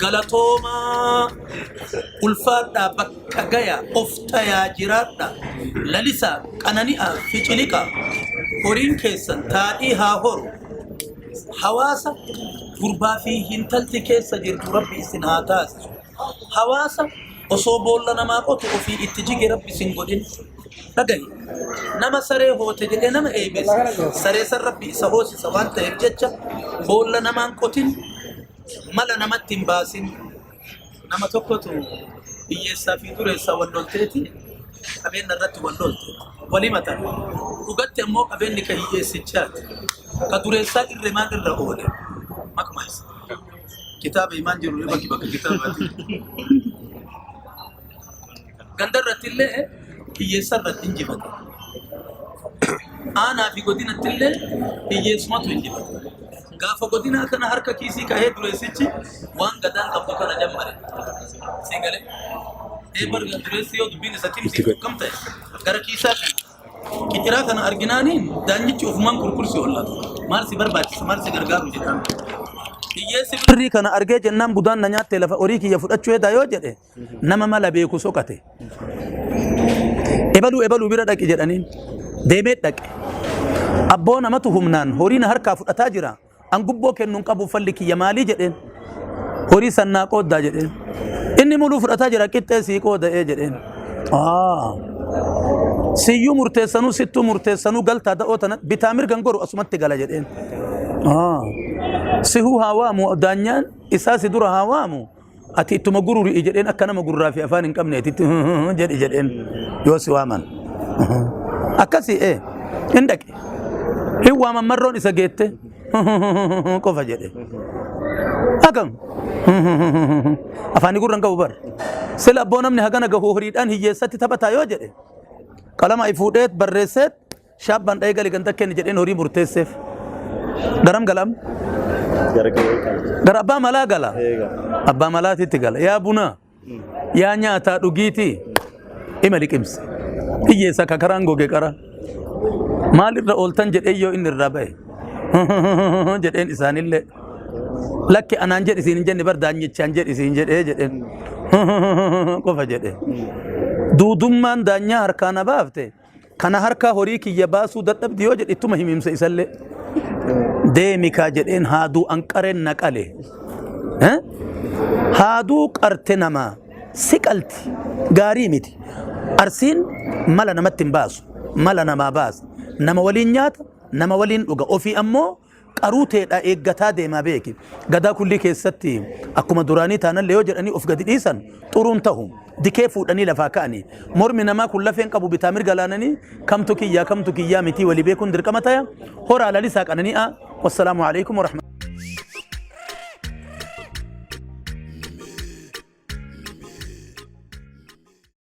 Galatoomaa, ulfaadhaa, bakka gaya, of tayaa jiraadha, lalisaa, qanani'aa, ficiliqaa, horiin keessan taadhii haa horu, hawaasa gurbaa fi hintalti keessa jirtu Rabbi isin haa taasisu. Hawaasa osoo boolla namaa qotu ofii itti jige Rabbi isin godhin. Dhagahi. Nama saree hoote jedhee nama eeybesse saree san Rabbi isa hoosisa waan ta'eef jecha boolla namaan qotin, mala namatti hin baasin. Nama tokkotu hiyyeessaa fi dureessaa wal lolteeti qabeenya irratti wal lolte. Wal himatan. Dhugatti ammoo qabeenyi ka hiyyeessichaati. Ka dureessaa irre maal irra oole? Maquma isa. Kitaaba himaan jiru bakki bakka kitaabaati. Ganda irratti illee hiyyeessa irratti injifate. Aanaa fi godinatti illee hiyyeessumatu injifate. Gaafa godinaa kana harka kiisii ka'ee dureessichi waan gadaan qabdu kana jammare. Sii galee? Ee bar dureessi yoo dubbiin isa timsiif akkam ta'e gara kiisaa Qiciraa kana arginaaniin daanyichi ofumaan kurkursi ollata. Maal si barbaachisa, maal si gargaaru jedhaan. Hiyyeessi birrii kana argee jennaan budaan na nyaatte lafa horii kiyya fudhachuu hedaa yoo jedhe nama mala beeku soqate. Ebaluu ebaluu bira dhaqi jedhaniin deemee dhaqe. Abboo namatu humnaan horii na harkaa fudhataa jira. An gubboo kennu hin qabu falli kiyya maalii jedheen. Horii san naa qooddaa jedheen. Inni muluu fudhataa jira qixxee sii qooda'ee jedheen. Siyyuu murteessanuu sittuu murteessanuu galtaa da'oo tana bitaa mirgan goru asumatti gala jedheen. Sihuu haa waamu daanyaan isaa si dura haa waamu. Ati ittuma gururi'i jedheen akka nama gurraa fi afaan hin qabneetitti jedhi jedheen yoo si waaman. Akkasii ee hin dhaqe. Hin waaman marroon isa geette qofa jedhe. Akkam afaanii gurra hin qabu bar. Sila abboo namni hagana gahu horiidhaan hiyyeessatti taphataa yoo jedhe qalama fuudheet barreesseet Shaabbaan dhahee gali ganda kenni jedheen horii murteesseef. Garam galam? Gara qe'ee gala. Gara abbaa malaa gala. Eega. Abbaa malaatitti gala. Yaa bunaa. Yaa nyaataa dhugiitii. Ima liqimse. Hiyyeessa ka karaan goge qara. Maal irra ooltan jedhee yoo inni irraa ba'e. Jedheen isaanillee. Lakki anaan jedhi siin hin jenne bar daanyichaan jedhi siin jedhee jedheen. Qofa jedhe. Duudummaan daanyaa harkaa na baafte. Kana harkaa horii kiyya baasuu dadhabdi yoo jedhe ittuma himimsa isallee. Deemi kaa jedheen haaduu anqareen na qale. Eh? Haaduu qarte namaa si qalti gaarii miti. Arsiin mala namatti hin baasu. Mala namaa baasa. Nama waliin nyaata, nama waliin dhuga. Ofii ammoo qaruuteedha eeggataa deemaa beeki. Gadaa kullii keessatti akkuma duraanii taanallee yoo jedhanii of gadi dhiisan xuruun tahu. Dikee fuudhanii lafaa ka'anii. Mormi namaa kun lafeen qabu bitaa mirga laananii kamtu kiyyaa kamtu kiyyaa mitii walii beekuun dirqama taya. Horaa lalisaa qananii'aa. Wassalaamu alaikum warahmatullahi.